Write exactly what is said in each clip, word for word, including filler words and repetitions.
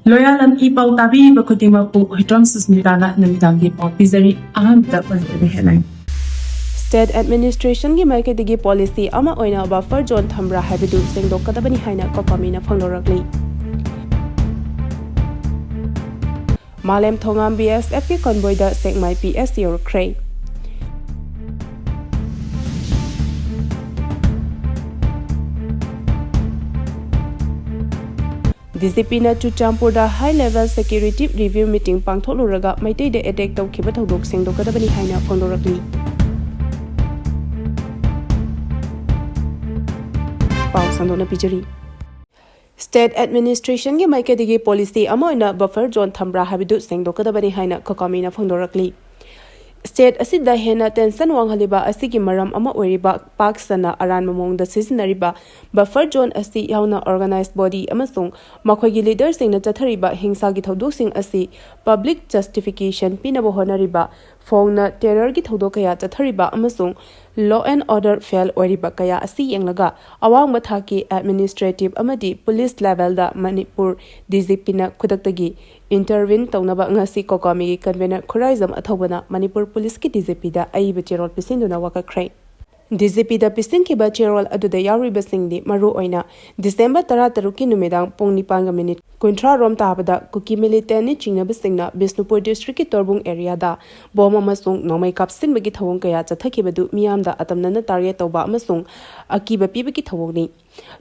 ꯂꯣꯌꯥꯂꯝ E ꯄꯥꯎ ꯇꯥꯕꯤꯔꯤꯕ ꯈꯨꯗꯤꯡꯃꯛꯄꯨ ꯍꯨꯏꯗ꯭ꯔꯣꯝ ꯁꯨꯁꯃꯤꯇꯥꯅ ꯅꯨꯃꯤꯗꯥꯡꯒꯤ ꯄꯥꯎ ꯄꯤꯖꯔꯤ꯫ ꯑꯍꯥꯟꯕꯗ ꯄꯟꯖꯕ ꯍꯦꯠꯂꯥꯏꯟ꯫ State Administrationꯒꯤ ꯃꯥꯏꯀꯩꯗꯒꯤ policy ꯑꯃ ꯑꯣꯏꯅ buffer zone ꯊꯝꯕ꯭ꯔꯥ ꯍꯥꯏꯕꯗꯨ ꯁꯦꯡꯗꯣꯛꯀꯗꯕꯅꯤ ꯍꯥꯏꯅ ꯀꯣꯀꯥꯃꯤꯅ ꯐꯣꯡꯗꯣꯔꯛꯂꯤ꯫ ꯃꯥꯂꯦꯝ ꯊꯣꯉꯥꯝ BSFꯀꯤ convoyꯗ ꯁꯦꯛꯃꯥꯏ PS ꯌꯧꯔꯛꯈ꯭ꯔꯦ꯫ DGPꯅ ꯆꯨꯔꯆꯥꯟꯄꯨꯔꯗ high level security review meeting ꯄꯥꯡꯊꯣꯛꯂꯨꯔꯒ ꯃꯩꯇꯩꯗ attack ꯇꯧꯈꯤꯕ ꯊꯧꯗꯣꯛ ꯁꯦꯡꯗꯣꯛꯀꯗꯕꯅꯤ ꯍꯥꯏꯅ ꯐꯣꯡꯗꯣꯔꯛꯂꯤ꯫ ꯄꯥꯎ ꯁꯟꯗꯣꯛꯅ ꯄꯤꯖꯔꯤ꯫ State Administrationꯒꯤ ꯃꯥꯏꯀꯩꯗꯒꯤ policy ꯑꯃ ꯑꯣꯏꯅ buffer zone ꯊꯝꯕ꯭ꯔꯥ ꯍꯥꯏꯕꯗꯨ ꯁꯦꯡꯗꯣꯛꯀꯗꯕꯅꯤ ꯍꯥꯏꯅ ꯀꯣꯀꯥꯃꯤꯅ ꯐꯣꯡꯗꯣꯔꯛꯂꯤ꯫ State ꯑꯁꯤꯗ ꯍꯦꯟꯅ tension ꯋꯥꯡꯍꯜꯂꯤꯕ ꯑꯁꯤꯒꯤ ꯃꯔꯝ ꯑꯃ ꯑꯣꯏꯔꯤꯕ ꯄꯥꯛ ꯁꯟꯅ ꯑꯔꯥꯟꯕ ꯃꯑꯣꯡꯗ ꯁꯤꯖꯤꯟꯅꯔꯤꯕ buffer zone ꯑꯁꯤ ꯌꯥꯎꯅ organized body ꯑꯃꯁꯨꯡ ꯃꯈꯣꯏꯒꯤ leaderꯁꯤꯡꯅ ꯆꯠꯊꯔꯤꯕ ꯍꯤꯡꯁꯥꯒꯤ ꯊꯧꯗꯣꯛꯁꯤꯡ ꯑꯁꯤ public justification ꯄꯤꯅꯕ ꯍꯣꯠꯅꯔꯤꯕ, ꯐꯣꯡꯅ terrorꯒꯤ ꯊꯧꯗꯣꯛ ꯀꯌꯥ ꯆꯠꯊꯔꯤꯕ ꯑꯃꯁꯨꯡ law and order fail ꯑꯣꯏꯔꯤꯕ ꯀꯌꯥ ꯑꯁꯤ ꯌꯦꯡꯂꯒ ꯑꯋꯥꯡꯕ ꯊꯥꯛꯀꯤ administrative ꯑꯃꯗꯤ police levelꯗ ꯃꯅꯤꯄꯨꯔ DGPꯅ ꯈꯨꯗꯛꯇꯒꯤ intervene ꯇꯧꯅꯕ ꯉꯁꯤ ꯀꯣꯀꯥꯃꯤꯒꯤ convener ꯈꯨꯔꯥꯏꯖꯝ ꯑꯊꯧꯕꯅ ꯃꯅꯤꯄꯨꯔ policeꯀꯤ DGPꯗ ꯑꯏꯕ ꯆꯦꯔꯣꯜ ꯄꯤꯁꯤꯟꯗꯨꯅ ꯋꯥꯀꯠꯈ꯭ꯔꯦ꯫ DGPꯗ ꯄꯤꯁꯤꯟꯈꯤꯕ ꯆꯦꯔꯣꯜ ꯑꯗꯨꯗ ꯌꯥꯎꯔꯤꯕꯁꯤꯡꯗꯤ ꯃꯔꯨ ꯑꯣꯏꯅ December ꯇꯔꯥꯇꯔꯨꯛꯀꯤ ꯅꯨꯃꯤꯗꯥꯡ ꯄꯨꯡ ꯅꯤꯄꯥꯟꯒ minute ꯀꯨꯟꯊ꯭ꯔꯥ ꯔꯣꯝ ꯇꯥꯕꯗ ꯀꯨꯀꯤ militantꯅꯤ ꯆꯤꯡꯅꯕꯁꯤꯡꯅ ꯕꯤꯁꯅꯨꯄꯨꯔ districtꯀꯤ ꯇꯣꯔꯕꯨꯡ areaꯗ bomb ꯑꯃꯁꯨꯡ ꯅꯣꯡꯃꯩ ꯀꯥꯞꯁꯤꯟꯕꯒꯤ ꯊꯧꯑꯣꯡ ꯀꯌꯥ ꯆꯠꯊꯈꯤꯕꯗꯨ ꯃꯤꯌꯥꯝꯗ ꯑꯇꯝꯅꯅ target ꯇꯧꯕ ꯑꯃꯁꯨꯡ ꯑꯀꯤꯕ ꯄꯤꯕꯒꯤ ꯊꯧꯑꯣꯡꯅꯤ꯫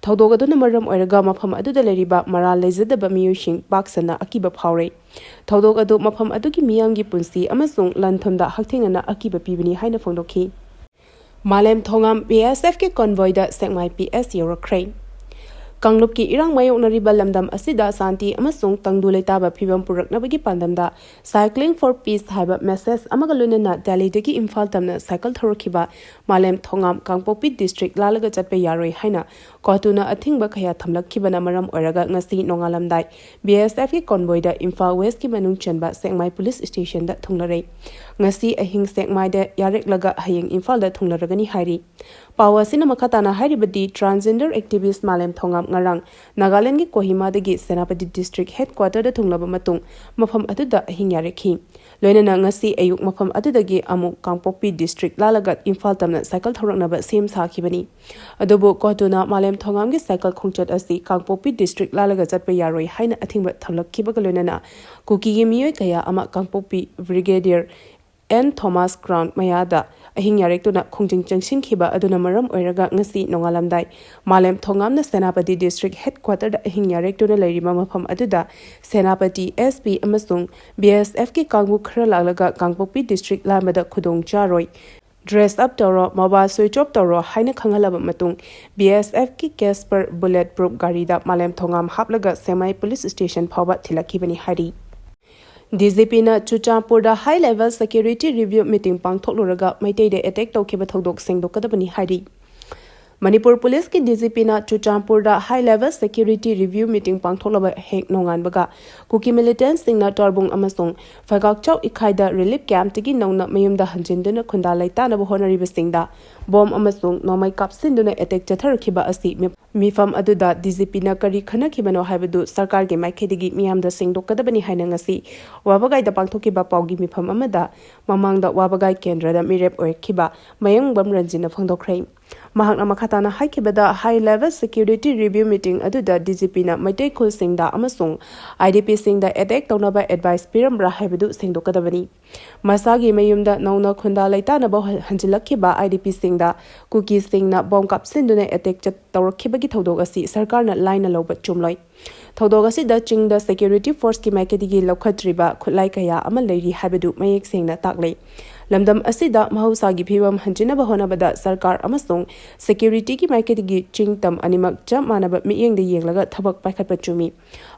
ꯊꯧꯗꯣꯛ ꯑꯗꯨꯅ ꯃꯔꯝ ꯑꯣꯏꯔꯒ ꯃꯐꯝ ꯑꯗꯨꯗ ꯂꯩꯔꯤꯕ ꯃꯔꯥꯜ ꯂꯩꯖꯗꯕ ꯃꯤꯑꯣꯏꯁꯤꯡ ꯄꯥꯛ ꯁꯟꯅ ꯑꯀꯤꯕ ꯐꯥꯎꯔꯦ꯫ ꯊꯧꯗꯣꯛ ꯑꯗꯨ ꯃꯐꯝ ꯑꯗꯨꯒꯤ ꯃꯤꯌꯥꯝꯒꯤ ꯄꯨꯟꯁꯤ ꯑꯃꯁꯨꯡ ꯂꯟ ꯊꯨꯝꯗ ꯍꯛꯊꯦꯡꯅꯅ ꯑꯀꯤꯕ ꯄꯤꯕꯅꯤ ꯍꯥꯏꯅ ꯐꯣꯡꯗꯣꯛꯈꯤ꯫ ꯃꯥꯂꯦꯝ ꯊꯣꯉꯥꯝ BSFꯀꯤ convoyꯗ ꯁꯦꯛꯃꯥꯏ PS ꯌꯧꯔꯛꯈ꯭ꯔꯦ꯫ ꯀꯥꯡꯂꯨꯞꯀꯤ ꯏꯔꯥꯡ ꯃꯥꯌꯣꯛꯅꯔꯤꯕ ꯂꯝꯗꯝ ꯑꯁꯤꯗ ꯁꯥꯟꯇꯤ ꯑꯃꯁꯨꯡ ꯇꯪꯗꯨ ꯂꯩꯇꯥꯕ ꯐꯤꯕꯝ ꯄꯨꯔꯛꯅꯕꯒꯤ ꯄꯥꯟꯗꯝꯗ Cycling for Peace ꯍꯥꯏꯕ message ꯑꯃꯒ ꯂꯣꯏꯅꯅ ꯗꯦꯜꯂꯤꯗꯒꯤ ꯏꯝꯐꯥꯜ ꯇꯝꯅ cycle ꯊꯧꯔꯛꯈꯤꯕ ꯃꯥꯂꯦꯝ ꯊꯣꯉꯥꯝ ꯀꯥꯡꯄꯣꯛꯄꯤ district ꯂꯥꯜꯂꯒ ꯆꯠꯄ ꯌꯥꯔꯣꯏ ꯍꯥꯏꯅ ꯀꯣꯇꯨꯅ ꯑꯊꯤꯡꯕ ꯀꯌꯥ ꯊꯝꯂꯛꯈꯤꯕꯅ ꯃꯔꯝ ꯑꯣꯏꯔꯒ ꯉꯁꯤ ꯅꯣꯡꯉꯥꯜꯂꯝꯗꯥꯏ BSFꯀꯤ convoyꯗ ꯏꯝꯐꯥꯜ Westꯀꯤ ꯃꯅꯨꯡ ꯆꯟꯕ ꯁꯦꯛꯃꯥꯏ police stationꯗ ꯊꯨꯡꯂꯔꯦ꯫ ꯉꯁꯤ ꯑꯍꯤꯡ ꯁꯦꯛꯃꯥꯏꯗ ꯌꯥꯔꯦꯛꯂꯒ ꯍꯌꯦꯡ ꯏꯝꯐꯥꯜꯗ ꯊꯨꯡꯂꯔꯒꯅꯤ ꯍꯥꯏꯔꯤ꯫ ꯄꯥꯎ ꯑꯁꯤꯅ ꯃꯈꯥ ꯇꯥꯅ ꯍꯥꯏꯔꯤꯕꯗꯤ, transgender activist ꯃꯥꯂꯦꯝ ꯊꯣꯉꯥꯝ ꯉꯔꯥꯡ ꯅꯥꯒꯥꯂꯦꯟꯗꯒꯤ ꯀꯣꯍꯤꯃꯥꯗꯒꯤ ꯁꯦꯅꯥꯄꯇꯤ district headquarterꯗ ꯊꯨꯡꯂꯕ ꯃꯇꯨꯡ ꯃꯐꯝ ꯑꯗꯨꯗ ꯑꯍꯤꯡ ꯌꯥꯔꯦꯛꯈꯤ꯫ ꯂꯣꯏꯅꯅ ꯉꯁꯤ ꯑꯌꯨꯛ ꯃꯐꯝ ꯑꯗꯨꯗꯒꯤ ꯑꯃꯨꯛ ꯀꯥꯡꯄꯣꯛꯄꯤ district ꯂꯥꯜꯂꯒ ꯏꯝꯐꯥꯜ ꯇꯝꯅ cycle ꯊꯧꯔꯛꯅꯕ ꯁꯦꯝ ꯁꯥꯈꯤꯕꯅꯤ꯫ ꯑꯗꯨꯕꯨ ꯀꯣꯇꯨꯅ ꯃꯥꯂꯦꯝ ꯊꯣꯉꯥꯝꯒꯤ cycle ꯈꯣꯡꯆꯠ ꯑꯁꯤ ꯀꯥꯡꯄꯣꯛꯄꯤ district ꯂꯥꯜꯂꯒ ꯆꯠꯄ ꯌꯥꯔꯣꯏ ꯍꯥꯏꯅ ꯑꯊꯤꯡꯕ ꯊꯝꯂꯛꯈꯤꯕꯒ ꯂꯣꯏꯅꯅ ꯀꯨꯀꯤꯒꯤ ꯃꯤꯑꯣꯏ ꯀꯌꯥ ꯑꯃ ꯀꯥꯡꯄꯣꯛꯄꯤ Brigadier ꯑꯦꯟ ꯊꯣꯃꯥꯁ ground ꯃꯌꯥꯗ ꯑꯍꯤꯡ ꯌꯥꯔꯦꯛꯇꯨꯅ ꯈꯣꯡꯖꯪ ꯆꯪꯁꯤꯟꯈꯤꯕ ꯑꯗꯨꯅ ꯃꯔꯝ ꯑꯣꯏꯔꯒ ꯉꯁꯤ ꯅꯣꯡꯉꯥꯜꯂꯝꯗꯥꯏ ꯃꯥꯂꯦꯝ ꯊꯣꯉꯥꯝꯅ ꯁꯦꯅꯥꯄꯇꯤ district headquarterꯗ ꯑꯍꯤꯡ ꯌꯥꯔꯦꯛꯇꯨꯅ ꯂꯩꯔꯤꯕ ꯃꯐꯝ ꯑꯗꯨꯗ ꯁꯦꯅꯥꯄꯇꯤ SP ꯑꯃꯁꯨꯡ BSFꯀꯤ ꯀꯥꯡꯕꯨ ꯈꯔ ꯂꯥꯛꯂꯒ ꯀꯥꯡꯄꯣꯛꯄꯤ district ꯂꯥꯟꯕꯗ ꯈꯨꯗꯣꯡ ꯆꯥꯔꯣꯏ, dress up ꯇꯧꯔꯣ, mobile switch off ꯇꯧꯔꯣ ꯍꯥꯏꯅ ꯈꯪꯍꯜꯂꯕ ꯃꯇꯨꯡ BSFꯀꯤ Casper bullet proof ꯒꯥꯔꯤꯗ ꯃꯥꯂꯦꯝ ꯊꯣꯉꯥꯝ ꯍꯥꯞꯂꯒ ꯁꯦꯃꯥꯏ police station ꯐꯥꯎꯕ ꯊꯤꯜꯂꯛꯈꯤꯕꯅꯤ ꯍꯥꯏꯔꯤ꯫ DGPꯅ ꯆꯨꯔꯆꯥꯟꯄꯨꯔꯗ high level security review meeting ꯄꯥꯡꯊꯣꯛꯂꯨꯔꯒ ꯃꯩꯇꯩꯗ attack ꯇꯧꯈꯤꯕ ꯊꯧꯗꯣꯛ ꯁꯦꯡꯗꯣꯛꯀꯗꯕꯅꯤ ꯍꯥꯏꯔꯤ꯫ ꯃꯅꯤꯄꯨꯔ ꯄꯨꯂꯤꯁꯀꯤ DGPꯅ ꯆꯨꯔꯆꯥꯟꯄꯨꯔꯗ high level security review meeting ꯄꯥꯡꯊꯣꯛꯂꯕ ꯍꯦꯛ ꯅꯣꯡꯉꯥꯟꯕꯒ ꯀꯨꯀꯤ militantꯁꯤꯡꯅ ꯇꯣꯔꯕꯨꯡ ꯑꯃꯁꯨꯡ ꯐꯩꯒꯥꯛꯆꯥꯎ ꯏꯈꯥꯏꯗ relief campꯇꯒꯤ ꯅꯧꯅ ꯃꯌꯨꯝꯗ ꯍꯟꯖꯤꯟꯗꯨꯅ ꯈꯨꯟꯗꯥ ꯂꯩꯇꯥꯅꯕ ꯍꯣꯠꯅꯔꯤꯕꯁꯤꯡꯗ bomb ꯑꯃꯁꯨꯡ ꯅꯣꯡꯃꯩ ꯀꯥꯞꯁꯤꯟꯗꯨꯅ attack ꯆꯠꯊꯔꯛꯈꯤꯕ ꯑꯁꯤ ꯃꯤ-, ꯃꯤꯐꯝ ꯑꯗꯨꯗ DGPꯅ ꯀꯔꯤ ꯈꯟꯅꯈꯤꯕꯅꯣ ꯍꯥꯏꯕꯗꯨ ꯁꯔꯀꯥꯔꯒꯤ ꯃꯥꯏꯀꯩꯗꯒꯤ ꯃꯤꯌꯥꯝꯗ ꯁꯦꯡꯗꯣꯛꯀꯗꯕꯅꯤ ꯍꯥꯏꯅ ꯉꯁꯤ ꯋꯥꯕꯒꯥꯏꯗ ꯄꯥꯡꯊꯣꯛꯈꯤꯕ ꯄꯥꯎꯒꯤ ꯃꯤꯐꯝ ꯑꯃꯗ ꯃꯃꯥꯡꯗ ꯋꯥꯕꯒꯥꯏ ꯀꯦꯟꯗ꯭ꯔꯗ ꯃꯤꯔꯦꯞ ꯑꯣꯏꯔꯛꯈꯤꯕ ꯃꯌꯥꯡꯕꯝ ꯔꯟꯖꯤꯠꯅ ꯐꯣꯡꯗꯣꯛꯈ꯭ꯔꯦ꯫ ꯃꯍꯥꯛꯅ ꯃꯈꯥ ꯇꯥꯅ ꯍꯥꯏꯈꯤꯕꯗ, high level security review meeting ꯑꯗꯨꯗ DGPꯅ ꯃꯩꯇꯩ ꯈꯨꯜꯁꯤꯡꯗ ꯑꯃꯁꯨꯡ IDPꯁꯤꯡꯗ attack ꯇꯧꯅꯕ advice ꯄꯤꯔꯝꯕ꯭ꯔꯥ ꯍꯥꯏꯕꯗꯨ ꯁꯦꯡꯗꯣꯛꯀꯗꯕꯅꯤ꯫ ꯃꯁꯥꯒꯤ ꯃꯌꯨꯝꯗ ꯅꯧꯅ ꯈꯨꯟꯗꯥ ꯂꯩꯇꯥꯅꯕ ꯍ-, ꯍꯟꯖꯤꯜꯂꯛꯈꯤꯕ IDPꯁꯤꯡꯗ ꯀꯨꯀꯤꯁꯤꯡꯅ bomb ꯀꯥꯞꯁꯤꯟꯗꯨꯅ attack ꯆꯠ-, ꯇꯧꯔꯛꯈꯤꯕꯒꯤ ꯊꯧꯗꯣꯛ ꯑꯁꯤ ꯁꯔꯀꯥꯔꯅ ꯂꯥꯏꯅ ꯂꯧꯕ ꯆꯨꯝꯂꯣꯏ꯫ ꯊꯧꯗꯣꯛ ꯑꯁꯤꯗ ꯆꯤꯡꯗ security forceꯀꯤ ꯃꯥꯏꯀꯩꯗꯒꯤ ꯂꯧꯈꯠꯇ꯭ꯔꯤꯕ ꯈꯨꯠꯂꯥꯏ ꯀꯌꯥ ꯑꯃ ꯂꯩꯔꯤ ꯍꯥꯏꯕꯗꯨ ꯃꯌꯦꯛ ꯁꯦꯡꯅ ꯇꯥꯛꯂꯦ꯫ ꯂꯝꯗꯝ ꯑꯁꯤꯗ ꯃꯍꯧꯁꯥꯒꯤ ꯐꯤꯕꯝ ꯍꯟꯖꯤꯟꯅꯕ ꯍꯣꯠꯅꯕꯗ ꯁꯔꯀꯥꯔ ꯑꯃꯁꯨꯡ securityꯒꯤ ꯃꯥꯏꯀꯩꯗꯒꯤ ꯆꯤꯡ ꯇꯝ ꯑꯅꯤꯃꯛ ꯆꯞ ꯃꯥꯟꯅꯕ ꯃꯤꯠꯌꯦꯡꯗ ꯌꯦꯡꯂꯒ ꯊꯕꯛ ꯄꯥꯏꯈꯠꯄ ꯆꯨꯝꯃꯤ꯫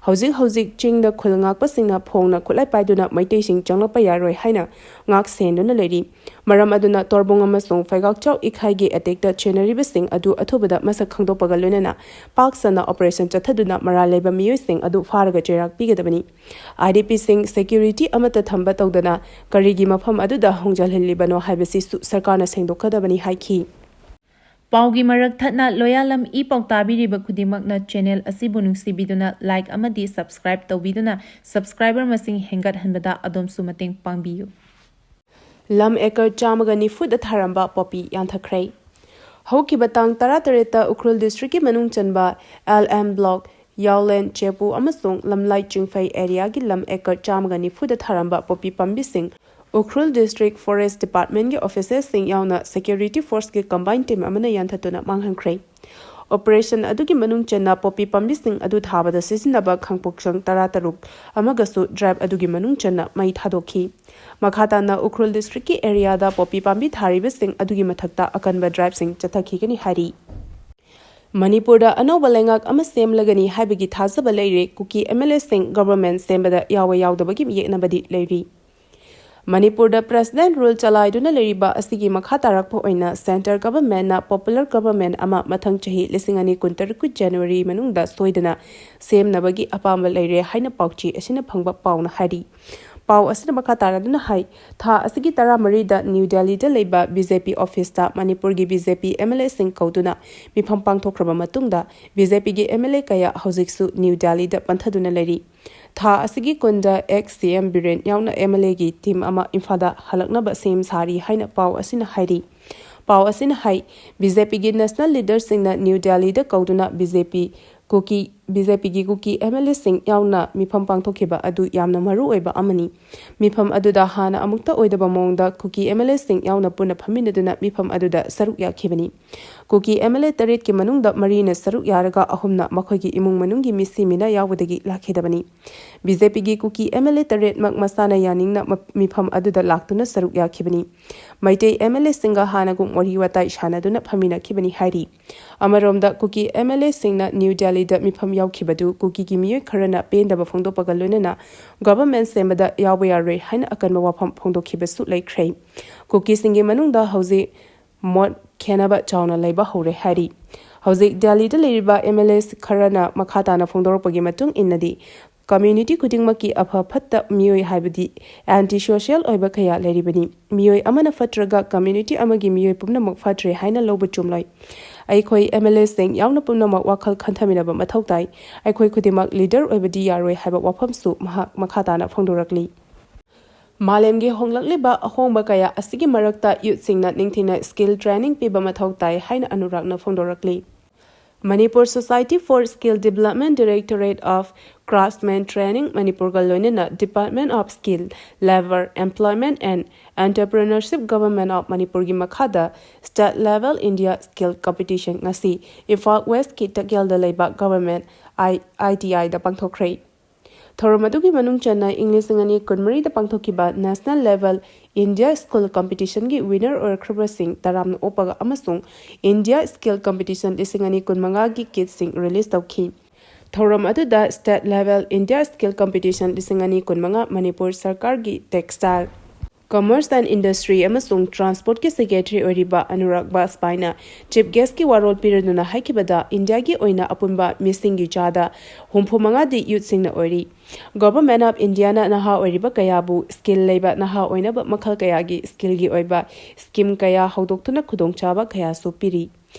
ꯍꯧꯖꯤꯛ ꯍꯧꯖꯤꯛ ꯆꯤꯡꯗ ꯈꯨꯜ ꯉꯥꯛꯄꯁꯤꯡꯅ ꯐꯣꯡꯅ ꯈꯨꯠꯂꯥꯏ ꯄꯥꯏꯗꯨꯅ ꯃꯩꯇꯩꯁꯤꯡ ꯆꯪꯂꯛꯄ ꯌꯥꯔꯣꯏ ꯍꯥꯏꯅ ꯉꯥꯛ ꯁꯦꯟꯗꯨꯅ ꯂꯩꯔꯤ꯫ ꯃꯔꯝ ꯑꯗꯨꯅ ꯇꯣꯔꯕꯨꯡ ꯑꯃꯁꯨꯡ ꯐꯩꯒꯥꯛꯆꯥꯎ ꯏꯈꯥꯏꯒꯤ attackꯇ ꯆꯦꯟꯅꯔꯤꯕꯁꯤꯡ ꯑꯗꯨ ꯑꯊꯨꯕꯗ ꯃꯁꯛ ꯈꯪꯗꯣꯛꯄꯒ ꯂꯣꯏꯅꯅ ꯄꯥꯛ ꯁꯟꯅ operation ꯆꯠꯊꯗꯨꯅ ꯃꯔꯥꯜ ꯂꯩꯕ ꯃꯤꯑꯣꯏꯁꯤꯡ ꯑꯗꯨ ꯐꯥꯔꯒ ꯆꯩꯔꯥꯛ ꯄꯤꯒꯗꯕꯅꯤ꯫ IDPꯁꯤꯡ security ꯑꯃꯠꯇ ꯊꯝꯕ ꯇꯧꯗꯅ ꯀꯔꯤꯒꯤ ꯃꯐꯝ ꯑꯗꯨꯗ ꯍꯣꯡꯖꯜꯍꯜꯂꯤꯕꯅꯣ ꯍꯥꯏꯕꯁꯤꯁꯨ ꯁꯔꯀꯥꯔꯅ ꯁꯦꯡꯗꯣꯛꯀꯗꯕꯅꯤ ꯍꯥꯏꯈꯤ꯫ ꯄꯥꯎꯒꯤ ꯃꯔꯛ ꯊꯠꯅ ꯂꯣꯌꯥꯂꯝ ꯏ ꯄꯥꯎ ꯇꯥꯕꯤꯔꯤꯕ ꯈꯨꯗꯤꯡꯃꯛꯅ ꯆꯦꯅꯦꯜ ꯑꯁꯤꯕꯨ ꯅꯨꯡꯁꯤꯕꯤꯗꯨꯅ ꯂꯥꯏꯛ ꯑꯃꯗꯤ ꯁꯕꯁꯀ꯭ꯔꯥꯏꯕ ꯇꯧꯕꯤꯗꯨꯅ ꯁꯕꯁꯀ꯭ꯔꯥꯏꯕꯔ ꯃꯁꯤꯡ ꯍꯦꯟꯒꯠꯍꯟꯕꯗ ꯑꯗꯣꯝꯁꯨ ꯃꯇꯦꯡ ꯄꯥꯡꯕꯤꯌꯨ꯫ ꯂꯝ ꯑꯦꯀꯔ ꯆꯥꯝꯃꯒ ꯅꯤꯐꯨꯗ ꯊꯥꯔꯝꯕ ꯄꯣꯄꯤ ꯌꯥꯟꯊꯈ꯭ꯔꯦ꯫ ꯍꯧꯈꯤꯕ ꯇꯥꯡ ꯇꯔꯥꯇꯔꯦꯠꯇ ꯎꯈ꯭ꯔꯨꯜ ꯗꯤꯁꯇ꯭ꯔꯤꯛꯀꯤ ꯃꯅꯨꯡ ꯆꯟꯕ ꯑꯦꯜ ꯑꯦꯝ ꯕ꯭ꯂꯣꯛ ꯌꯥꯎꯂꯦꯟ, ꯆꯦꯄꯨ ꯑꯃꯁꯨꯡ ꯂꯝꯂꯥꯏ ꯆꯤꯡꯐꯩ ꯑꯦꯔꯤꯌꯥꯒꯤ ꯂꯝ ꯑꯦꯀꯔ ꯆꯥꯝꯃꯒ ꯅꯤꯐꯨꯗ ꯊꯥꯔꯝꯕ ꯄꯣꯄꯤ ꯄꯥꯝꯕꯤꯁꯤꯡ ꯎꯈ꯭ꯔꯨꯜ ꯗꯤꯁꯇ꯭ꯔꯤꯛ ꯐꯣꯔꯦꯁ ꯗꯤꯄꯥꯔꯠꯃꯦꯟꯒꯤ ꯑꯣꯐꯤꯁꯔꯁꯤꯡ ꯌꯥꯎꯅ ꯁꯦꯀ꯭ꯌꯨꯔꯤꯇꯤ ꯐꯣꯔꯁꯀꯤ ꯀꯝꯕꯥꯏꯟ ꯇꯤꯝ ꯑꯃꯅ ꯌꯥꯟꯊꯠꯇꯨꯅ ꯃꯥꯡꯍꯟꯈ꯭ꯔꯦ꯫ ꯑꯣꯄꯔꯦꯁꯟ ꯑꯗꯨꯒꯤ ꯃꯅꯨꯡ ꯆꯟꯅ ꯄꯣꯄꯤ ꯄꯥꯝꯕꯤꯁꯤꯡ ꯑꯗꯨ ꯊꯥꯕꯗ ꯁꯤꯖꯤꯟꯅꯕ ꯈꯥꯡꯄꯣꯛꯁꯪ ꯇꯔꯥꯇꯔꯨꯛ ꯑꯃꯒꯁꯨ ꯗ꯭ꯔꯥꯏꯕ ꯑꯗꯨꯒꯤ ꯃꯅꯨꯡ ꯆꯟꯅ ꯃꯩ ꯊꯥꯗꯣꯛꯈꯤ꯫ ꯃꯈꯥ ꯇꯥꯅ ꯎꯈ꯭ꯔꯨꯜ ꯗꯤꯁꯇ꯭ꯔꯤꯛꯀꯤ ꯑꯦꯔꯤꯌꯥꯗ ꯄꯣꯄꯤ ꯄꯥꯝꯕꯤ ꯊꯥꯔꯤꯕꯁꯤꯡ ꯑꯗꯨꯒꯤ ꯃꯊꯛꯇ ꯑꯀꯟꯕ ꯗ꯭ꯔꯥꯏꯕꯁꯤꯡ ꯆꯠꯊꯈꯤꯒꯅꯤ ꯍꯥꯏꯔꯤ꯫ ꯃꯅꯤꯄꯨꯔꯗ ꯑꯅꯧꯕ ꯂꯩꯉꯥꯛ ꯑꯃ ꯁꯦꯝꯂꯒꯅꯤ ꯍꯥꯏꯕꯒꯤ ꯊꯥꯖꯕ ꯂꯩꯔꯦ꯫ ꯀꯨꯀꯤ ꯑꯦꯝ ꯑꯦꯜ ꯑꯦꯁꯤꯡ ꯒꯚꯔꯟꯃꯦꯟꯠ ꯁꯦꯝꯕꯗ ꯌꯥꯎꯕ ꯌꯥꯎꯗꯕꯒꯤ ꯌꯦꯛꯅꯕꯗꯤ ꯂꯩꯔꯤ꯫ ꯃꯅꯤꯄꯨꯔꯗ ꯄ꯭ꯔꯦꯁꯤꯗꯦꯟꯠ ꯔꯨꯜ ꯆꯂꯥꯏꯗꯨꯅ ꯂꯩꯔꯤꯕ ꯑꯁꯤꯒꯤ ꯃꯈꯥ ꯇꯥꯔꯛꯄ ꯑꯣꯏꯅ ꯁꯦꯟꯇꯔ ꯒꯚꯔꯟꯃꯦꯟꯠꯅ ꯄꯣꯄꯨꯂꯔ ꯒꯚꯔꯟꯃꯦꯟꯠ ꯑꯃ ꯃꯊꯪ ꯆꯍꯤ ꯂꯤꯁꯤꯡ ꯑꯅꯤ ꯀꯨꯟꯇꯔꯨꯛꯀꯤ ꯖꯅꯋꯥꯔꯤ ꯃꯅꯨꯡꯗ ꯁꯣꯏꯗꯅ ꯁꯦꯝꯅꯕꯒꯤ ꯑꯄꯥꯝꯕ ꯂꯩꯔꯦ ꯍꯥꯏꯅ ꯄꯥꯎꯆꯦ ꯑꯁꯤꯅ ꯐꯪꯕ ꯄꯥꯎꯅ ꯍꯥꯏꯔꯤ꯫ ꯄꯥꯎ ꯑꯁꯤꯅ ꯃꯈꯥ ꯇꯥꯔꯗꯨꯅ ꯍꯥꯏ, ꯊꯥ ꯑꯁꯤꯒꯤ ꯇꯔꯥꯃꯔꯤꯗ ꯅ꯭ꯌꯨ ꯗꯦꯜꯂꯤꯗ ꯂꯩꯕ ꯕꯤ ꯖꯦ ꯄꯤ ꯑꯣꯐꯤꯁꯇ ꯃꯅꯤꯄꯨꯔꯒꯤ B J P M L ꯑꯦꯁꯤꯡ ꯀꯧꯗꯨꯅ ꯃꯤꯐꯝ ꯄꯥꯡꯊꯣꯛꯈ꯭ꯔꯕ ꯃꯇꯨꯡꯗ ꯕꯤ ꯖꯦ ꯄꯤꯒꯤ ꯑꯦꯝ ꯑꯦꯜ ꯑꯦ ꯀꯌꯥ ꯍꯧꯖꯤꯛꯁꯨ ꯅ꯭ꯌꯨ ꯗꯦꯜꯂꯤꯗ ꯄꯟꯊꯗꯨꯅ ꯂꯩꯔꯤ꯫ ꯊꯥ ꯑꯁꯤꯒꯤ ꯀꯨꯟꯗ ꯑꯦꯛꯁ ꯁꯤ ꯑꯦꯝ ꯕꯤꯔꯦꯟ ꯌꯥꯎꯅ ꯑꯦꯝ ꯑꯦꯜ ꯑꯦꯒꯤ ꯇꯤꯝ ꯑꯃ ꯏꯝꯐꯥꯜꯗ ꯍꯜꯂꯛꯅꯕ ꯁꯦꯝ ꯁꯥꯔꯤ ꯍꯥꯏꯅ ꯄꯥꯎ ꯑꯁꯤꯅ ꯍꯥꯏꯔꯤ꯫ ꯄꯥꯎ ꯑꯁꯤꯅ ꯍꯥꯏ, ꯕꯤ ꯖꯦ ꯄꯤꯒꯤ ꯅꯦꯁꯅꯦꯜ ꯂꯤꯗꯔꯁꯤꯡꯅ ꯅ꯭ꯌꯨ ꯗꯦꯜꯂꯤꯗ ꯀꯧꯗꯨꯅ ꯕꯤ ꯖꯦ ꯄꯤ ꯀꯨꯀꯤ, ꯕꯤ ꯖꯦ ꯄꯤꯒꯤ ꯀꯨꯀꯤ ꯑꯦꯝ ꯑꯦꯜ ꯑꯦꯁꯤꯡ ꯌꯥꯎꯅ ꯃꯤꯐꯝ ꯄꯥꯡꯊꯣꯛꯈꯤꯕ ꯑꯗꯨ ꯌꯥꯝꯅ ꯃꯔꯨ ꯑꯣꯏꯕ ꯑꯃꯅꯤ꯫ ꯃꯤꯐꯝ ꯑꯗꯨꯗ ꯍꯥꯟꯅ ꯑꯃꯨꯛꯇ ꯑꯣꯏꯗꯕ ꯃꯑꯣꯡꯗ ꯀꯨꯀꯤ ꯑꯦꯝ ꯑꯦꯜ ꯑꯦꯁꯤꯡ ꯌꯥꯎꯅ ꯄꯨꯟꯅ ꯐꯝꯃꯤꯟꯅꯗꯨꯅ ꯃꯤꯐꯝ ꯑꯗꯨꯗ ꯁꯔꯨꯛ ꯌꯥꯈꯤꯕꯅꯤ꯫ ꯀꯨꯀꯤ ꯑꯦꯝ ꯑꯦꯜ ꯑꯦ ꯇꯔꯦꯠꯀꯤ ꯃꯅꯨꯡꯗ ꯃꯔꯤꯅ ꯁꯔꯨꯛ ꯌꯥꯔꯒ ꯑꯍꯨꯝꯅ ꯃꯈꯣꯏꯒꯤ ꯏꯃꯨꯡ ꯃꯅꯨꯡꯒꯤ ꯃꯤꯁꯤ ꯃꯤꯅ ꯌꯥꯎꯕꯗꯒꯤ ꯂꯥꯛꯈꯤꯗꯕꯅꯤ꯫ ꯕꯤ ꯖꯦ ꯄꯤꯒꯤ ꯀꯨꯀꯤ ꯑꯦꯝ ꯑꯦꯜ ꯑꯦ ꯇꯔꯦꯠꯃꯛ ꯃꯁꯥꯅ ꯌꯥꯅꯤꯡꯅ ꯃ-, ꯃꯤꯐꯝ ꯑꯗꯨꯗ ꯂꯥꯛꯇꯨꯅ ꯁꯔꯨꯛ ꯌꯥꯈꯤꯕꯅꯤ꯫ ꯃꯩꯇꯩ ꯑꯦꯝ ꯑꯦꯜ ꯑꯦꯁꯤꯡꯒ ꯍꯥꯟꯅꯒꯨꯝ ꯋꯥꯔꯤ ꯋꯥꯇꯥꯏ ꯁꯥꯟꯅꯗꯨꯅ ꯐꯝꯃꯤꯟꯅꯈꯤꯕꯅꯤ ꯍꯥꯏꯔꯤ꯫ ꯑꯃꯔꯣꯝꯗ ꯀꯨꯀꯤ ꯑꯦꯝ ꯑꯦꯜ ꯑꯦꯁꯤꯡꯅ ꯅ꯭ꯌꯨ ꯗꯦꯜꯂꯤꯗ ꯃꯤꯐꯝ ꯌꯥꯎꯈꯤꯕꯗꯨ ꯀꯨꯀꯤꯒꯤ ꯃꯤꯑꯣꯏ ꯈꯔꯅ ꯄꯦꯟꯗꯕ ꯐꯣꯡꯗꯣꯛꯄꯒ ꯂꯣꯏꯅꯅ ꯒꯚꯔꯟꯃꯦꯟꯠ ꯁꯦꯝꯕꯗ ꯌꯥꯎꯕ ꯌꯥꯔꯣꯏ ꯍꯥꯏꯅ ꯑꯀꯟꯕ ꯋꯥꯐꯝ ꯐꯣꯡꯗꯣꯛꯈꯤꯕꯁꯨ ꯂꯩꯈ꯭ꯔꯦ꯫ ꯀꯨꯀꯤꯁꯤꯡꯒꯤ ꯃꯅꯨꯡꯗ ꯍꯧꯖꯤꯛ ꯃꯣꯠ ꯈꯦꯟꯅꯕ ꯆꯥꯎꯅ ꯂꯩꯕ ꯍꯧꯔꯦ ꯍꯥꯏꯔꯤ꯫ ꯍꯧꯖꯤꯛ ꯗꯦꯜꯂꯤꯗ ꯂꯩꯔꯤꯕ ꯑꯦꯝ ꯑꯦꯜ ꯑꯦꯁ ꯈꯔꯅ ꯃꯈꯥ ꯇꯥꯅ ꯐꯣꯡꯗꯣꯔꯛꯄꯒꯤ ꯃꯇꯨꯡ ꯏꯟꯅꯗꯤ, Community ꯈꯨꯗꯤꯡꯃꯛꯀꯤ ꯑꯐ ꯐꯠꯇ ꯃꯤꯑꯣꯏ ꯍꯥꯏꯕꯗꯤ anti social ꯑꯣꯏꯕ ꯀꯌꯥ ꯂꯩꯔꯤꯕꯅꯤ꯫ ꯃꯤꯑꯣꯏ ꯑꯃꯅ ꯐꯠꯇ꯭ꯔꯒ community ꯑꯃꯒꯤ ꯃꯤꯑꯣꯏ ꯄꯨꯝꯅꯃꯛ ꯐꯠꯇ꯭ꯔꯦ ꯍꯥꯏꯅ ꯂꯧꯕ ꯆꯨꯝꯂꯣꯏ꯫ ꯑꯩꯈꯣꯏ MLAꯁꯤꯡ ꯌꯥꯎꯅ ꯄꯨꯝꯅꯃꯛ ꯋꯥꯈꯜ ꯈꯟꯊꯃꯤꯟꯅꯕ ꯃꯊꯧ ꯇꯥꯏ꯫ ꯑꯩꯈꯣꯏ ꯈꯨꯗꯤꯡꯃꯛ leader ꯑꯣꯏꯕꯗꯤ ꯌꯥꯔꯣꯏ ꯍꯥꯏꯕ ꯋꯥꯐꯝꯁꯨ ꯃꯍꯥꯛ ꯃꯈꯥ ꯇꯥꯅ ꯐꯣꯡꯗꯣꯔꯛꯂꯤ꯫ ꯃꯥꯂꯦꯝꯒꯤ ꯍꯣꯡꯂꯛꯂꯤꯕ ꯑꯍꯣꯡꯕ ꯀꯌꯥ ꯑꯁꯤꯒꯤ ꯃꯔꯛꯇ youthꯁꯤꯡꯅ ꯅꯤꯡꯊꯤꯅ skill training ꯄꯤꯕ ꯃꯊꯧ ꯇꯥꯏ ꯍꯥꯏꯅ ꯑꯅꯨꯔꯥꯒꯅ ꯐꯣꯡꯗꯣꯔꯛꯂꯤ꯫ Manipur Society for Skill Development, Directorate of Craftsman Training, ꯃꯅꯤꯄꯨꯔꯒ ꯂꯣꯏꯅꯅ Department of Skill, Labour, Employment and Entrepreneurship, Government of ꯃꯅꯤꯄꯨꯔꯒꯤ ꯃꯈꯥꯗ State Level India Skill Competition ꯉꯁꯤ ꯏꯝꯐꯥꯜ ꯋꯦꯁꯀꯤ ꯇꯛꯌꯦꯜꯗ ꯂꯩꯕ Government I-, ITIꯗ ꯄꯥꯡꯊꯣꯛꯈ꯭ꯔꯦ꯫ ꯊꯧꯔꯝ ꯑꯗꯨꯒꯤ ꯃꯅꯨꯡ ꯆꯟꯅ ꯏꯪ ꯂꯤꯁꯤꯡ ꯑꯅꯤ ꯀꯨꯟꯃꯔꯤꯗ ꯄꯥꯡꯊꯣꯛꯈꯤꯕ National Level India Skill Competitionꯒꯤ winner ꯑꯣꯏꯔꯛꯈ꯭ꯔꯕꯁꯤꯡ ꯇꯔꯥꯝꯅ ꯑꯣꯛꯄꯒ ꯑꯃꯁꯨꯡ India Skill Competition ꯂꯤꯁꯤꯡ ꯑꯅꯤ ꯀꯨꯟꯃꯉꯥꯒꯤ kitꯁꯤꯡ release ꯇꯧꯈꯤ꯫ ꯊꯧꯔꯝ ꯑꯗꯨꯗ State Level India Skill Competition ꯂꯤꯁꯤꯡ ꯑꯅꯤ ꯀꯨꯟꯃꯉꯥ ꯃꯅꯤꯄꯨꯔ ꯁꯔꯀꯥꯔꯒꯤ Textile, Commerce and Industry ꯑꯃꯁꯨꯡ Transportꯀꯤ Secretary ꯑꯣꯏꯔꯤꯕ ꯑꯅꯨꯔꯥꯒ ꯕꯥꯖꯄꯥꯏꯅ Chief Guestꯀꯤ ꯋꯥꯔꯣꯜ ꯄꯤꯔꯗꯨꯅ ꯍꯥꯏꯈꯤꯕꯗ, ꯏꯟꯗꯤꯌꯥꯒꯤ ꯑꯣꯏꯅ ꯑꯄꯨꯟꯕ ꯃꯤꯁꯤꯡꯒꯤ ꯆꯥꯗ ꯍꯨꯝꯐꯨ ꯃꯉꯥꯗꯤ youthꯁꯤꯡꯅ ꯑꯣꯏꯔꯤ꯫ Government of Indiaꯅ ꯅꯍꯥ ꯑꯣꯏꯔꯤꯕ ꯀꯌꯥꯕꯨ skill ꯂꯩꯕ ꯅꯍꯥ ꯑꯣꯏꯅꯕ ꯃꯈꯜ ꯀꯌꯥꯒꯤ skillꯒꯤ ꯑꯣꯏꯕ scheme ꯀꯌꯥ ꯍꯧꯗꯣꯛꯇꯨꯅ ꯈꯨꯗꯣꯡꯆꯥꯕ ꯀꯌꯥꯁꯨ ꯄꯤꯔꯤ꯫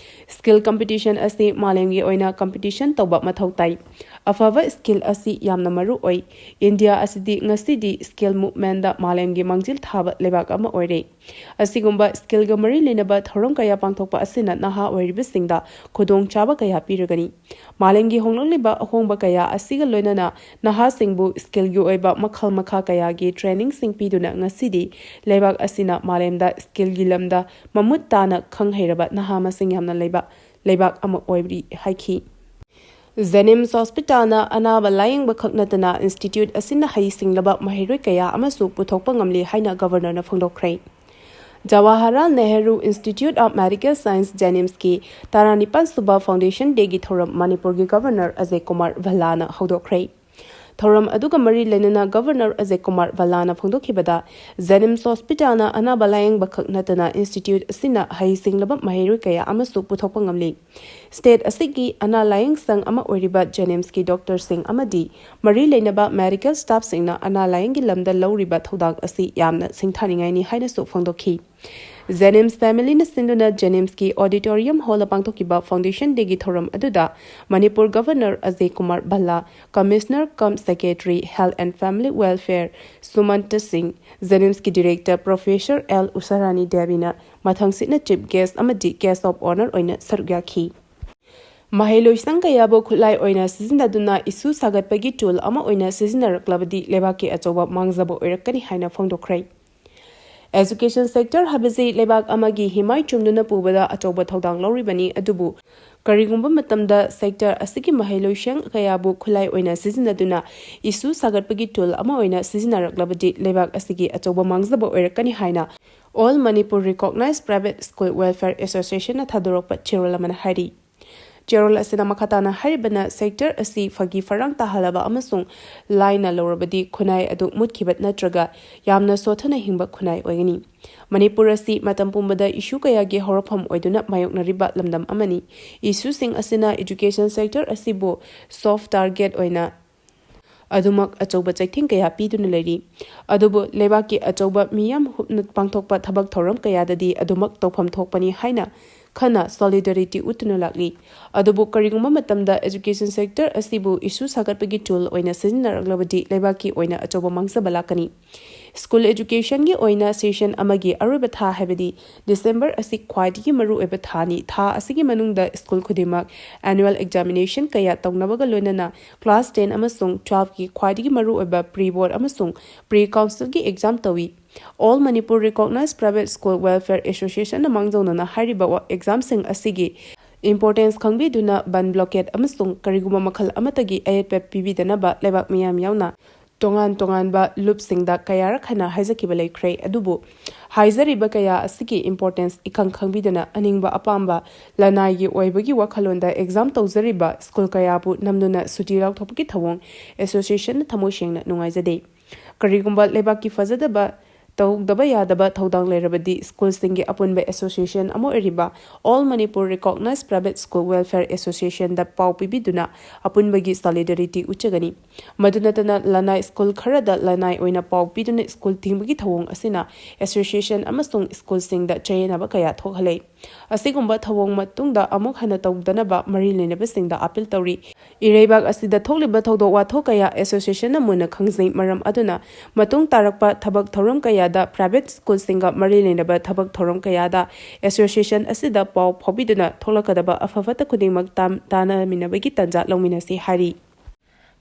Skill competition ꯑꯁꯤ ꯃꯥꯂꯦꯝꯒꯤ ꯑꯣꯏꯅ competition ꯇꯧꯕ ꯃꯊꯧ ꯇꯥꯏ꯫ ꯑꯐꯕ skill ꯑꯁꯤ ꯌꯥꯝꯅ ꯃꯔꯨ ꯑꯣꯏ꯫ ꯏꯟꯗꯤꯌꯥ ꯑꯁꯤꯗꯤ ꯉꯁꯤꯗꯤ skill movementꯗ ꯃꯥꯂꯦꯝꯒꯤ ꯃꯥꯡꯖꯤꯜ ꯊꯥꯕ ꯂꯩꯕꯥꯛ ꯑꯃ ꯑꯣꯏꯔꯦ꯫ ꯑꯁꯤꯒꯨꯝꯕ skillꯒ ꯃꯔꯤ ꯂꯩꯅꯕ ꯊꯧꯔꯝ ꯀꯌꯥ ꯄꯥꯡꯊꯣꯛꯄ ꯑꯁꯤꯅ ꯅꯍꯥ ꯑꯣꯏꯔꯤꯕꯁꯤꯡꯗ ꯈꯨꯗꯣꯡꯆꯥꯕ ꯀꯌꯥ ꯄꯤꯔꯒꯅꯤ꯫ ꯃꯥꯂꯦꯝꯒꯤ ꯍꯣꯡꯂꯛꯂꯤꯕ ꯑꯍꯣꯡꯕ ꯀꯌꯥ ꯑꯁꯤꯒ ꯂꯣꯏꯅꯅ ꯅꯍꯥꯁꯤꯡꯕꯨ skillꯒꯤ ꯑꯣꯏꯕ ꯃꯈꯜ ꯃꯈꯥ ꯀꯌꯥꯒꯤ trainingꯁꯤꯡ ꯄꯤꯗꯨꯅ ꯉꯁꯤꯗꯤ ꯂꯩꯕꯥꯛ ꯑꯁꯤꯅ ꯃꯥꯂꯦꯝꯗ skillꯒꯤ ꯂꯝꯗ ꯃꯃꯨꯠ ꯇꯥꯅ ꯈꯪ ꯍꯩꯔꯕ ꯅꯍꯥ ꯃꯁꯤꯡ ꯌꯥꯝꯅ ꯂꯩꯕ ꯂꯩꯕꯥꯛ ꯑꯃ ꯑꯣꯏꯔꯤ ꯍꯥꯏꯈꯤ꯫ JNIMS hospitalꯅ ꯑꯅꯥꯕ ꯂꯥꯌꯦꯡꯕ ꯈꯛ ꯅꯠꯇꯅ institute ꯑꯁꯤꯅ ꯍꯩꯁꯤꯡꯂꯕ ꯃꯍꯩꯔꯣꯏ ꯀꯌꯥ ꯑꯃꯁꯨ ꯄꯨꯊꯣꯛꯄ ꯉꯝꯂꯤ ꯍꯥꯏꯅ Governorꯅ ꯐꯣꯡꯗꯣꯛꯈ꯭ꯔꯦ꯫ Jawaharlal Nehru Institute of Medical Science JNIMSꯀꯤ ꯇꯔꯥꯅꯤꯄꯥꯟ ꯁꯨꯕ Foundation Dayꯒꯤ ꯊꯧꯔꯝ ꯃꯅꯤꯄꯨꯔꯒꯤ Governor ꯑꯖꯌ ꯀꯨꯃꯥꯔ ꯚꯜꯂꯥꯅ ꯍꯧꯗꯣꯛꯈ꯭ꯔꯦ꯫ ꯊꯧꯔꯝ ꯑꯗꯨꯒ ꯃꯔꯤ ꯂꯩꯅꯅ Governor Ajay Kumar Bhalla ꯅ ꯐꯣꯡꯗꯣꯛꯈꯤꯕꯗ, JNIMS hospital ꯅ ꯑꯅꯥꯕ ꯂꯥꯌꯦꯡꯕ ꯈꯛ ꯅꯠꯇꯅ institute ꯑꯁꯤꯅ ꯍꯩꯁꯤꯡꯂꯕ ꯃꯍꯩꯔꯣꯏ ꯀꯌꯥ ꯑꯃꯁꯨ ꯄꯨꯊꯣꯛꯄ ꯉꯝꯂꯤ꯫ State ꯑꯁꯤꯒꯤ ꯑꯅꯥ ꯂꯥꯌꯦꯡ ꯁꯪ ꯑꯃ ꯑꯣꯏꯔꯤꯕ JNIMS ꯀꯤ doctor ꯁꯤꯡ ꯑꯃꯗꯤ ꯃꯔꯤ ꯂꯩꯅꯕ medical staff ꯁꯤꯡꯅ ꯑꯅꯥ ꯂꯥꯌꯦꯡꯒꯤ ꯂꯝꯗ ꯂꯧꯔꯤꯕ ꯊꯧꯗꯥꯡ ꯑꯁꯤ ꯌꯥꯝꯅ ꯁꯤꯡꯊꯥꯅꯤꯡꯉꯥꯏꯅꯤ ꯍꯥꯏꯅꯁꯨ ꯐꯣꯡꯗꯣꯛꯈꯤ꯫ JNIMS family ꯅ ꯁꯤꯟꯗꯨꯅ JNIMS ꯀꯤ auditorium hall ꯗ ꯄꯥꯡꯊꯣꯛꯈꯤꯕ foundation day ꯒꯤ ꯊꯧꯔꯝ ꯑꯗꯨꯗ Manipur Governor Ajay Kumar Bhalla, Commissioner cum Secretary Health and Family Welfare Sumanta Singh, JNIMS ꯀꯤ Director Professor L Usharani Devi ꯅ ꯃꯊꯪꯁꯤꯠꯅ chief guest ꯑꯃꯗꯤ guest of honour ꯑꯣꯏꯅ ꯁꯔꯨꯛ ꯌꯥꯈꯤ꯫ ꯃꯍꯩꯂꯣꯏꯁꯪ ꯀꯌꯥꯕꯨ ꯈꯨꯠꯂꯥꯏ ꯑꯣꯏꯅ ꯁꯤꯖꯤꯟꯅꯗꯨꯅ issue ꯁꯥꯒꯠꯄꯒꯤ tool ꯑꯃ ꯑꯣꯏꯅ ꯁꯤꯖꯤꯟꯅꯔꯛꯂꯕꯗꯤ ꯂꯩꯕꯥꯛꯀꯤ ꯑꯆꯧꯕ ꯃꯥꯡꯖꯕ ꯑꯣꯏꯔꯛꯀꯅꯤ ꯍꯥꯏꯅ ꯐꯣꯡꯗꯣꯛꯈ꯭ꯔꯦ꯫ Education sector ꯍꯥꯏꯕꯁꯤ ꯂꯩꯕꯥꯛ ꯑꯃꯒꯤ ꯍꯤꯃꯥꯏ ꯆꯨꯝꯗꯨꯅ ꯄꯨꯕꯗ ꯑꯆꯧꯕ ꯊꯧꯗꯥꯡ ꯂꯧꯔꯤꯕꯅꯤ, ꯑꯗꯨꯕꯨ ꯀꯔꯤꯒꯨꯝꯕ ꯃꯇꯝꯗ sector ꯑꯁꯤꯒꯤ ꯃꯍꯩꯂꯣꯏꯁꯪ ꯀꯌꯥꯕꯨ ꯈꯨꯠꯂꯥꯏ ꯑꯣꯏꯅ ꯁꯤꯖꯤꯟꯅꯗꯨꯅ issue ꯁꯥꯒꯠꯄꯒꯤ tool ꯑꯃ ꯑꯣꯏꯅ ꯁꯤꯖꯤꯟꯅꯔꯛꯂꯕꯗꯤ ꯂꯩꯕꯥꯛ ꯑꯁꯤꯒꯤ ꯑꯆꯧꯕ ꯃꯥꯡꯖꯕ ꯑꯣꯏꯔꯛꯀꯅꯤ ꯍꯥꯏꯅ All Manipur Recognized Private School Welfare Association ꯅ ꯊꯥꯗꯣꯔꯛꯄ ꯆꯦꯔꯣꯜ ꯑꯃꯅ ꯍꯥꯏꯔꯤ꯫ ꯆꯦꯔꯣꯜ ꯑꯁꯤꯅ ꯃꯈꯥ ꯇꯥꯅ ꯍꯥꯏꯔꯤꯕꯅ, sector ꯑꯁꯤ ꯐꯥꯒꯤ ꯐꯔꯥꯡ ꯇꯥꯍꯜꯂꯕ ꯑꯃꯁꯨꯡ ꯂꯥꯏꯅ ꯂꯧꯔꯕꯗꯤ ꯈꯨꯟꯅꯥꯏ ꯑꯗꯨ ꯃꯨꯠꯈꯤꯕ ꯅꯠꯇ꯭ꯔꯒ ꯌꯥꯝꯅ ꯁꯣꯠꯊꯅ ꯍꯤꯡꯕ ꯈꯨꯟꯅꯥꯏ ꯑꯣꯏꯒꯅꯤ꯫ ꯃꯅꯤꯄꯨꯔ ꯑꯁꯤ ꯃꯇꯝ ꯄꯨꯝꯕꯗ issue ꯀꯌꯥꯒꯤ ꯍꯧꯔꯛꯐꯝ ꯑꯣꯏꯗꯨꯅ ꯃꯥꯌꯣꯛꯅꯔꯤꯕ ꯂꯝꯗꯝ ꯑꯃꯅꯤ꯫ Issue ꯁꯤꯡ ꯑꯁꯤꯅ education sector ꯑꯁꯤꯕꯨ soft target ꯑꯣꯏꯅ ꯑꯗꯨꯃꯛ ꯑꯆꯧꯕ ꯆꯩꯊꯦꯡ ꯀꯌꯥ ꯄꯤꯗꯨꯅ ꯂꯩꯔꯤ꯫ ꯑꯗꯨꯕꯨ ꯂꯩꯕꯥꯛꯀꯤ ꯑꯆꯧꯕ ꯃꯤꯌꯥꯝ ꯍꯨꯞꯅ ꯄꯥꯡꯊꯣꯛꯄ ꯊꯕꯛ ꯊꯧꯔꯝ ꯀꯌꯥꯗꯗꯤ ꯑꯗꯨꯃꯛ ꯇꯧꯐꯝ ꯊꯣꯛꯄꯅꯤ ꯍꯥꯏꯅ ꯈꯟꯅ solidarity ꯎꯠꯇꯨꯅ ꯂꯥꯛꯂꯤ꯫ ꯑꯗꯨꯕꯨ ꯀꯔꯤꯒꯨꯝꯕ ꯃꯇꯝꯗ education sector ꯑꯁꯤꯕꯨ issue ꯁꯥꯒꯠꯄꯒꯤ tool ꯑꯣꯏꯅ ꯁꯤꯖꯤꯟꯅꯔꯛꯂꯕꯗꯤ ꯂꯩꯕꯥꯛꯀꯤ ꯑꯣꯏꯅ ꯑꯆꯧꯕ ꯃꯥꯡꯖꯕ ꯂꯥꯛꯀꯅꯤ꯫ School education ꯒꯤ ꯑꯣꯏꯅ session ꯑꯃꯒꯤ ꯑꯔꯣꯏꯕ ꯊꯥ ꯍꯥꯏꯕꯗꯤ December ꯑꯁꯤ ꯈ꯭ꯋꯥꯏꯗꯒꯤ ꯃꯔꯨꯑꯣꯏꯕ ꯊꯥꯅꯤ꯫ ꯊꯥ ꯑꯁꯤꯒꯤ ꯃꯅꯨꯡꯗ school ꯈꯨꯗꯤꯡꯃꯛ annual examination ꯀꯌꯥ ꯇꯧꯅꯕꯒ ꯂꯣꯏꯅꯅ class ten ꯑꯃꯁꯨꯡ twelve ꯀꯤ ꯈ꯭ꯋꯥꯏꯗꯒꯤ ꯃꯔꯨꯑꯣꯏꯕ pre board ꯑꯃꯁꯨꯡ pre council ꯒꯤ exam ꯇꯧꯏ꯫ All Manipur Recognized Private School Welfare Association ꯅ ꯃꯥꯡꯖꯧꯅꯅ ꯍꯥꯏꯔꯤꯕ ꯋꯥ-, exam ꯁꯤꯡ ꯑꯁꯤꯒꯤ importance ꯈꯪꯕꯤꯗꯨꯅ ꯕꯟ blockade ꯑꯃꯁꯨꯡ ꯀꯔꯤꯒꯨꯝꯕ ꯃꯈꯜ ꯑꯃꯠꯇꯒꯤ ꯑꯌꯦꯠꯄ ꯄꯤꯕꯤꯗꯅꯕ ꯂꯩꯕꯥꯛ ꯃꯤꯌꯥꯝ ꯌꯥꯎꯅ ꯇꯣꯉꯥꯟ ꯇꯣꯉꯥꯟꯕ ꯂꯨꯞꯁꯤꯡꯗ ꯀꯌꯥꯔꯛ ꯍꯟꯅ ꯍꯥꯏꯖꯈꯤꯕ ꯂꯩꯈ꯭ꯔꯦ꯫ ꯑꯗꯨꯕꯨ ꯍꯥꯏꯖꯔꯤꯕ ꯀꯌꯥ ꯑꯁꯤꯒꯤ importance ꯏꯈꯪ ꯈꯪꯕꯤꯗꯅ ꯑꯅꯤꯡꯕ ꯑꯄꯥꯝꯕ ꯂꯅꯥꯏꯒꯤ ꯑꯣꯏꯕꯒꯤ ꯋꯥꯈꯜꯂꯣꯟꯗ exam ꯇꯧꯖꯔꯤꯕ ꯁ꯭ꯀꯨꯜ ꯀꯌꯥꯕꯨ ꯅꯝꯗꯨꯅ ꯁꯨꯇꯤ ꯂꯥꯎꯊꯣꯛꯄꯒꯤ ꯊꯧꯑꯣꯡ associationꯅ ꯊꯃꯣꯏ ꯁꯦꯡꯅ ꯅꯨꯡꯉꯥꯏꯖꯗꯦ꯫ ꯀꯔꯤꯒꯨꯝꯕ ꯂꯩꯕꯥꯛꯀꯤ ꯐꯖꯗꯕ ꯇꯧꯗꯕ ꯌꯥꯗꯕ ꯊꯧꯗꯥꯡ ꯂꯩꯔꯕꯗꯤ ꯁ꯭ꯀꯨꯜꯁꯤꯡꯒꯤ ꯑꯄꯨꯟꯕ association ꯑꯃ ꯑꯣꯏꯔꯤꯕ All Manipur Recognized Private School Welfare Associationꯗ ꯄꯥꯎ ꯄꯤꯕꯤꯗꯨꯅ ꯑꯄꯨꯟꯕꯒꯤ solidarity ꯎꯠꯆꯒꯅꯤ꯫ ꯃꯗꯨ ꯅꯠꯇꯅ ꯂꯅꯥꯏ ꯁ꯭ꯀꯨꯜ ꯈꯔꯗ ꯂꯅꯥꯏ ꯑꯣꯏꯅ ꯄꯥꯎ ꯄꯤꯗꯨꯅ ꯁ꯭ꯀꯨꯜ ꯊꯤꯡꯕꯒꯤ ꯊꯧꯑꯣꯡ ꯑꯁꯤꯅ association ꯑꯃꯁꯨꯡ ꯁ꯭ꯀꯨꯜꯁꯤꯡꯗ ꯆꯌꯦꯠꯅꯕ ꯀꯌꯥ ꯊꯣꯛꯍꯜꯂꯦ꯫ ꯑꯁꯤꯒꯨꯝꯕ ꯊꯧꯑꯣꯡ ꯃꯇꯨꯡꯗ ꯑꯃꯨꯛ ꯍꯟꯅ ꯇꯧꯗꯅꯕ ꯃꯔꯤ ꯂꯩꯅꯕꯁꯤꯡꯗ appeal ꯇꯧꯔꯤ꯫ ꯏꯔꯩꯕꯥꯛ ꯑꯁꯤꯗ ꯊꯣꯛꯂꯤꯕ ꯊꯧꯗꯣꯛ ꯋꯥꯊꯣꯛ ꯀꯌꯥ associationꯅ ꯃꯨꯟꯅ ꯈꯪꯖꯩ꯫ ꯃꯔꯝ ꯑꯗꯨꯅ ꯃꯇꯨꯡ ꯇꯥꯔꯛꯄ ꯊꯕꯛ ꯊꯧꯔꯝ ꯀꯌꯥꯗ private ꯁ꯭ꯀꯨꯜꯁꯤꯡꯒ ꯃꯔꯤ ꯂꯩꯅꯕ ꯊꯕꯛ ꯊꯧꯔꯝ ꯀꯌꯥꯗ association ꯑꯁꯤꯗ ꯄꯥꯎ ꯐꯥꯎꯕꯤꯗꯨꯅ ꯊꯣꯛꯂꯛꯀꯗꯕ ꯑꯐ ꯐꯠꯇ ꯈꯨꯗꯤꯡꯃꯛ ꯇꯥꯟ-, ꯇꯥꯟꯅꯃꯤꯟꯅꯕꯒꯤ ꯇꯥꯟꯖꯥ ꯂꯧꯃꯤꯟꯅꯁꯤ ꯍꯥꯏꯔꯤ꯫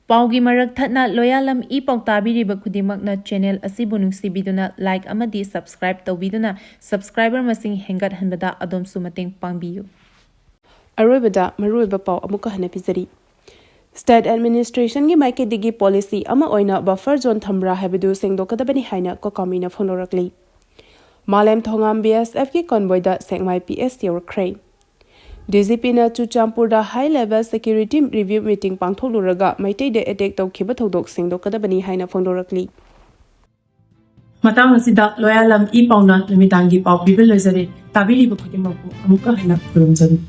ꯄꯥꯎꯒꯤ ꯃꯔꯛ ꯊꯠꯅ ꯂꯣꯌꯥꯂꯝ ꯏ ꯄꯥꯎ ꯇꯥꯕꯤꯔꯤꯕ ꯈꯨꯗꯤꯡꯃꯛꯅ channel ꯑꯁꯤꯕꯨ ꯅꯨꯡꯁꯤꯕꯤꯗꯨꯅ like ꯑꯃꯗꯤ subscribe ꯇꯧꯕꯤꯗꯨꯅ subscriber ꯃꯁꯤꯡ ꯍꯦꯟꯒꯠꯍꯟꯕꯗ ꯑꯗꯣꯝꯁꯨ ꯃꯇꯦꯡ ꯄꯥꯡꯕꯤꯌꯨ꯫ ꯑꯔꯣꯏꯕꯗ ꯃꯔꯨꯑꯣꯏꯕ ꯄꯥꯎ ꯑꯃꯨꯛꯀ ꯍꯟꯅ ꯄꯤꯖꯔꯤ꯫ State administrationꯒꯤ ꯃꯥꯏꯀꯩꯗꯒꯤ policy ꯑꯃ ꯑꯣꯏꯅ buffer zone ꯊꯝꯕ꯭ꯔꯥ ꯍꯥꯏꯕꯗꯨ ꯁꯦꯡꯗꯣꯛꯀꯗꯕꯅꯤ ꯍꯥꯏꯅ ꯀꯣꯀꯥꯃꯤꯅ ꯐꯣꯡꯗꯣꯔꯛꯂꯤ꯫ ꯃꯥꯂꯦꯝ ꯊꯣꯉꯥꯝ BSFꯀꯤ convoyꯗ ꯁꯦꯛꯃꯥꯏ PS ꯌꯧꯔꯛꯈ꯭ꯔꯦ꯫ DGPꯅ ꯆꯨꯔꯆꯥꯟꯄꯨꯔꯗ high level security review meeting ꯄꯥꯡꯊꯣꯛꯂꯨꯔꯒ ꯃꯩꯇꯩꯗ attack ꯇꯧꯈꯤꯕ ꯊꯧꯗꯣꯛ ꯁꯦꯡꯗꯣꯛꯀꯗꯕꯅꯤ ꯍꯥꯏꯅ ꯐꯣꯡꯗꯣꯔꯛꯂꯤ꯫ ꯃꯇꯥꯡ ꯑꯁꯤꯗ ꯂꯣꯌꯥꯂꯝ ꯏ ꯄꯥꯎꯅ ꯅꯨꯃꯤꯗꯥꯡꯒꯤ ꯄꯥꯎ ꯄꯤꯕ ꯂꯣꯏꯖꯔꯦ꯫ ꯇꯥꯕꯤꯔꯤꯕ ꯈꯨꯗꯤꯡꯃꯛꯄꯨ ꯑꯃꯨꯛꯀ ꯍꯟꯅ ꯈꯨꯔꯨꯝꯖꯔꯤ꯫